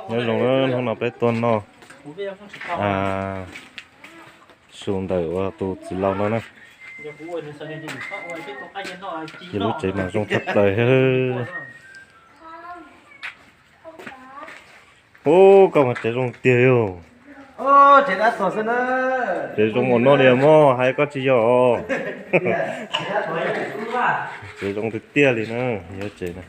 Nyob zoo na, hnub no peb tuaj noj su ntawm ua tus txiv laus no na. Ces lub tsev mas zoo tshaj plaws. Ub, koj mas tsev zoo tiag yog. Tsev zoo ua no li mog, hais koj tsis yog. Tsev zoo tiag tiag li na, yog tsev na.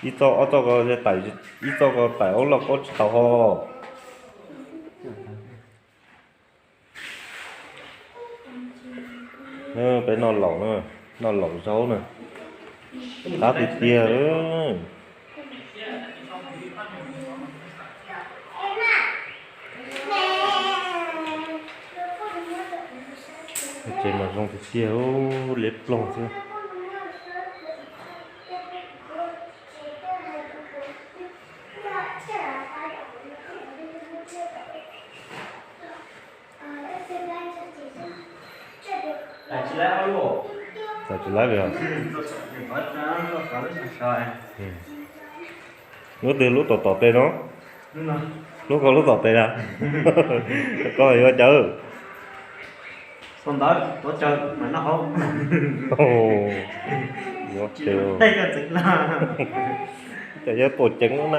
Ib txoj ob txoj ko, ib txoj ko taim ob loj ko tsis tau ho. Peb noj laum, noj laum zaub na, qab tiag tiag. Tsev mas zoo tiag tiag, liab ploog xwb. Tsis laib li os. Lub twg lub tom tom tes no? Lub ko lub tom tes na. Koj yuav cawv. Ces yog tuam ceev na.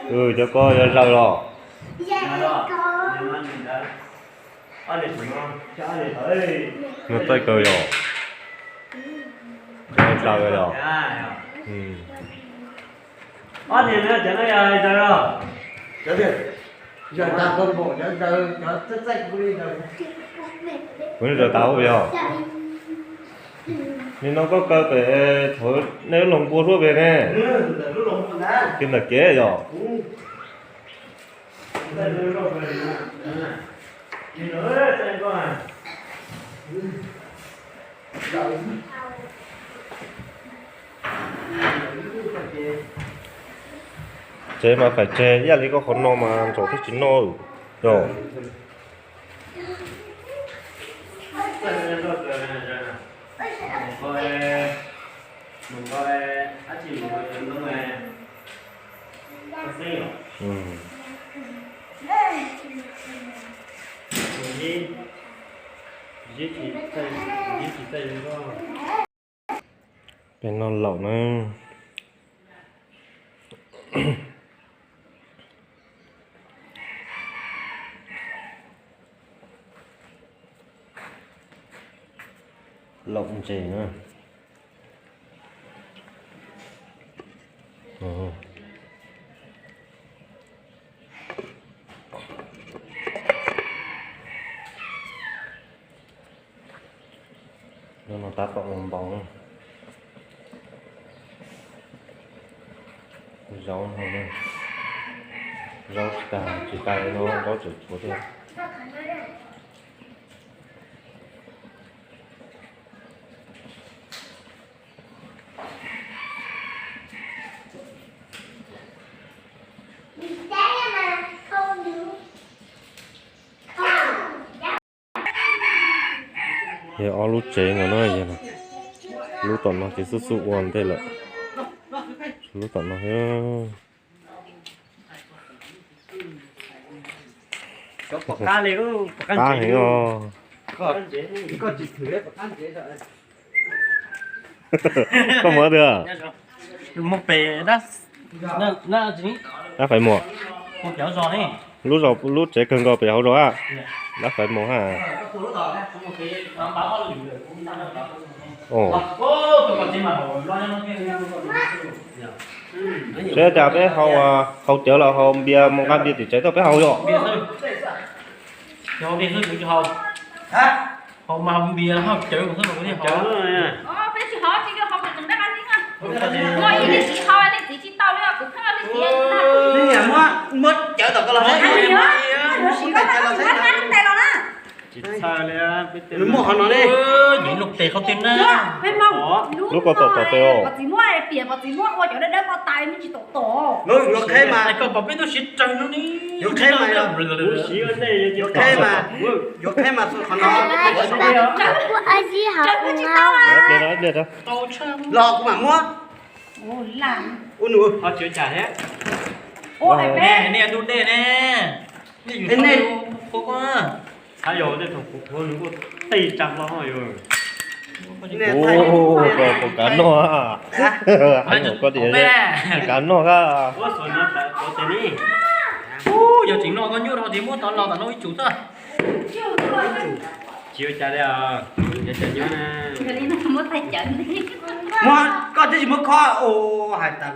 Cov ko yog zaws los? Nws txaij kawg yog? Cov zaws yog? Ob niag no cov no yog zaws los? Kuv zaws tas ub yog. Nim no koj kaw pem thaum nej lub loos npua suab pem ne? Kiag ntawm kev yog? Tsev mas faim tseg ib yam li koj qhov no mas ntsaum thiaj tsis noj yog. Peb noj laum na. Laum ntses na. Hnub no tab tom los npaum. Zaub no, zaub tsis tas, tsis tas li no zaub tseem tshuav thiab. Yog ob lub tsev no na, lub tom no ces xub xub ua ntej lawm, lub tom no. Qab heev os. Koj mus twg? Dab Faiv Muas. Lub tsev kawg nkaus pem hauv zos a. Dab Faiv Muas ha. Seb cas peb haus, haus cawv los haus npias, mus nqa npias tim tsev tuaj peb haus yom? Muab cawv tom ko los. Tsis txhawj li, nws muaj qhov no ne. Lub ko tom tom tes os. Pos txiv muab piam, pos txiv muab ua cov dawb dawb pov tais me tsis tom tom. Yuav qheb mas, koj pom peb tub siv raws no ne. Yuav qheb mas, yuav qheb mas, yuav qheb mas qhov no. Los kuv mam muab. Ua nws. Nej ntuj dej ne. Nej yuav qhuav, qhuav, qhuav nws kuj tej tsa hlo yog. Ua, kav noj, koj tias kav noj kab. Yog tseem noj koj nyuaj rau tias muab tod los tom no ib tsum xwb. Tsis ua cas li, cov cawv nyob na. Muab, koj twb tsis muab khob, hais tas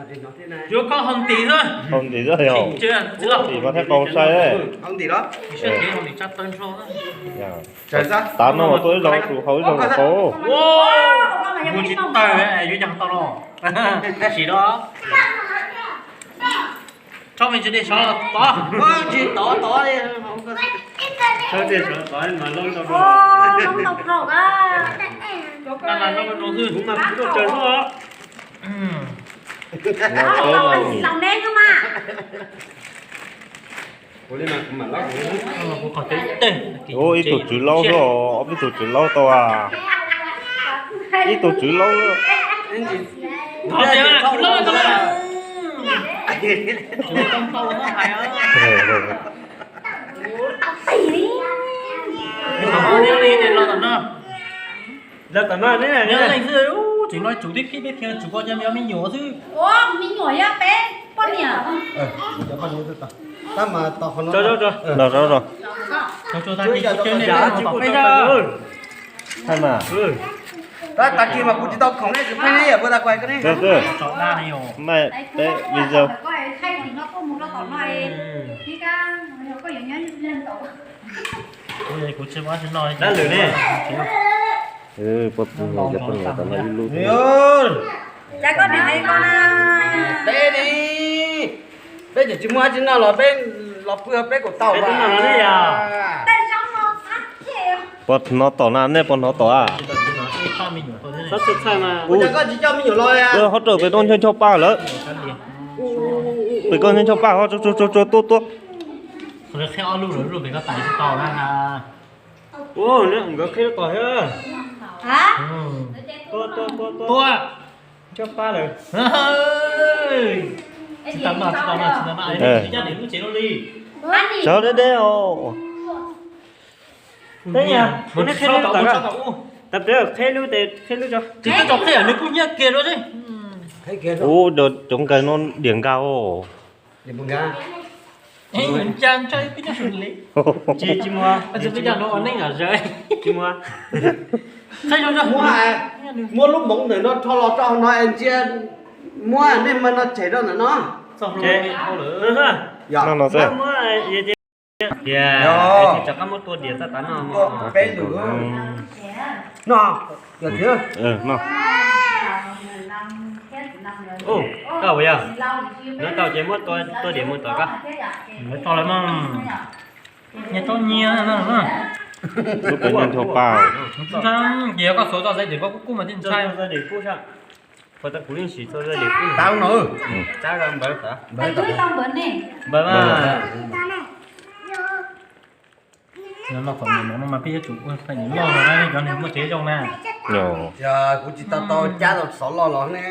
yuav khob hau ntim xwb. Hau ntim xwb yog. Tim mas thiab qau sai. Hau ntim los. Tav no tuaj ib zaug tus hau ib zaug qau. Mus tsis tawg, yuav yog tau no. Sim da. Tso me ntsis dej sov tod. Tsis tod tod li. Tso dej sov tod mas loob tau rau. Kuv mas kuv tuaj tsaws xwb os. Ua ib tug tswv laub xwb, ob peb tug tswv laub tau a. Ib tug tswv laub. Los tom no, tseem no tsum tib phib peb thiaj tsum koj cov me nyuam xwb. Me nyuam yog peb poj niam. Los, los, los. Tag kis mas kuv tsis tau khoom nej tsis pheej ne, yog puas tau kuv hais koj ne. Maj peb video. Dab lwm ne. Peb tsis muaj dab tsi noj los peb los pw peb kaum tau. Puas hnov tom na, nej puas hnov tom a? Hauv rau pem no ncho ncho paj lawm. Pem koj ncho ncho paj ho, tuaj tuaj. Nkawd qheb lub tom thiab. Tuaj, tuaj, tuaj, tuaj. Ncho paj lawm. Tsis tau noj, tsis tau noj, tsis tau noj. Cov deb deb os. Teb, qheb lub tod, qheb lub tod, qheb lub tso. Tsis tau qheb, nws kuj nyiaj kiag rau xwb. Ub, cov nkawg no diam nkag os. Tsis, tsis muaj. Muab, muab lub moov ntawm no rho los rau hauv no es ntsia, muab nej mas no tshem rau ntawm no. No no xwb. Tias, rov qab muab tua diam txaj tav no. Peb lwm no. Yog tias, no. Koj ua yog, no tau ces muab tua diam mus tom koj. Tso lawm mas. Nyias tau nyias no. Lub pem ncho ncho paj. Ces yog koj xuas txoj xaiv diam koj kub kub mas thiaj ntshai. Tau no. Npawg mas. Noj qhov no mas peb yuav tsum ua pheej loj los na, cov neeg muaj tsev zoo na. Yog kuv tsis tau tau cab tau xov loj los ne.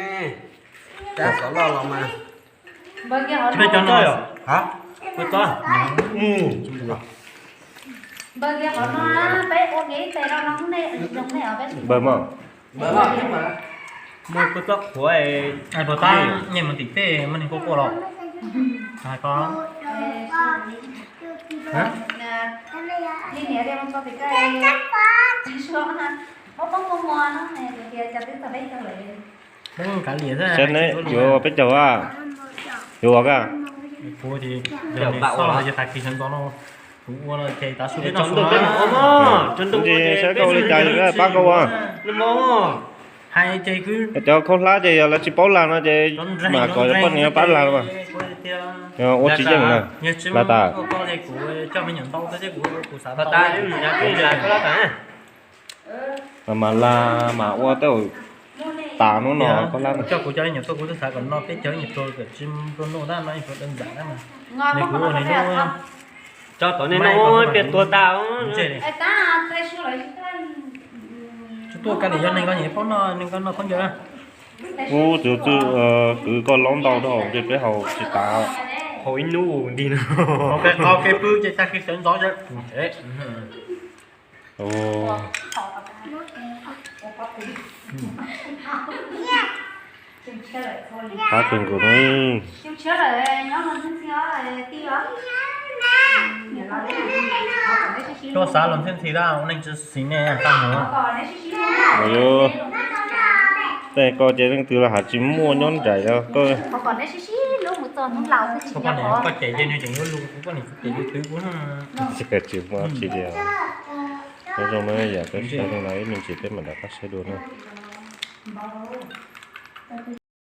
Cab xov loj los mas. Peb cov no. Npawg mas. Muaj kua txob qhuav. Puas tab nej mus tim tej muaj neeg quaj quaj los? Hais ko. Saib neb yuav peb caug a? Yuav ua ka? Kuv tsis, yog nws xauj los yog tag kis sawv ntxov no kuv ua no ces tav su peb noj su. Ntsis saib koj ua li cas pab koj ua. Hais ces kuv, cov khaub hlab ces yog lawv tsis paub lag no ces mam kom poj niam pab lag los mas. Ua tsis yeej na. Las tas. Mas mas las mas ua tej tas hnub no koj lab. Coj kuv cov ib nyuag tuaj, kuv twb xav kom noj peb cov ib nyuag tuag kom tsis nplua nuj tab no ib nyuag tuag dawb ntsam tab no. Nws kuv ua nws lub, cov tom nej no peb tuag tas. Tsis tuaj ka li yog neeg koj nyiam paub noj, neeg koj noj khaub ncaws na. Ub, txwv txwj kwv koj laub ntau rau ntshe peb haus tsis tas. Haus ib hnub nti no. Qhov kev pw ces tag kis sawv ntxov. Qab kawg nkaus na. Tuaj xav los ntxhi ntxhi tab ua neeg tsis xis nej tag mus. Tej koj ces leej twg los has tsis muaj nyob nraim los koj. Koj niam koj cem ces nws tseem yuav lus, koj niam kuv cem yuav twv kuv. Tsis muaj tsis li. Nyob zoo na yom, peb saib zoo na ib me ntsis peb mam rov qab saib dua na.